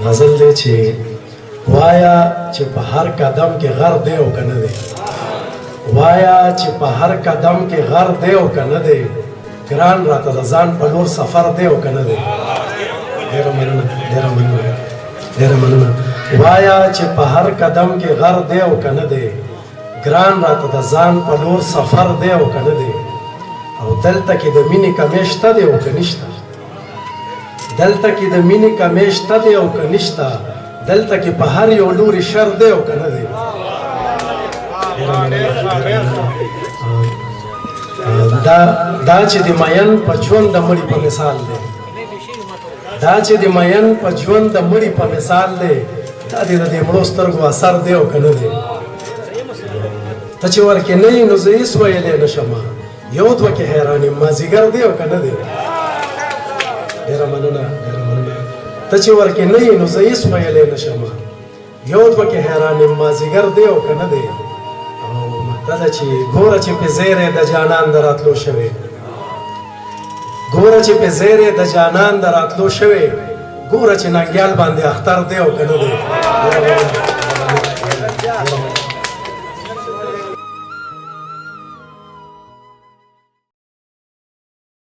غزل دی چې وایا چې په هر قدم کې غر دی او کنه دی، وایا چې په هر قدم کې غر دی او کنه دی، ګران راته د ځان په لور سفر دی او کنه دی. ډېره مننه، ډېره مننه، ډېره مننه. وایا چې په هر قدم کې غر دی او کنه دی، ګران راته د ځان په لور سفر دی او کنه دی. او دلته کې د مینې کمې شته دی او که نشته، دلته کې د مینې کمې شته دی او که نشته، دلته کې په هر یو لوري شر دی او که نه دی. دا دا چې د مین په ژوند د مړي په مثال دی، دا چې د مین په ژوند د مړي په مثال دی، دا دې د دې مړو سترګو اثر دی او که نه دی. ته چې ورکې نه یې نو زه هېڅ ویلی نه شم، یو دوه کې حیران یم، مازیګر دی او که نه دی. ډېره مننه، ډېره مننه. ته چې ورکې نه یې نو زه هېڅ ویلی نه شم، یو دوه کې حیران یم، مازیګر دی او که نه دی. او مطلب چې ګوره چې په زیری د جانان د راتلو شوی، ګوره چې په زیری د جانان د راتلو شوی، ګوره چې ننګیال باندې اختر دی او که نه دی.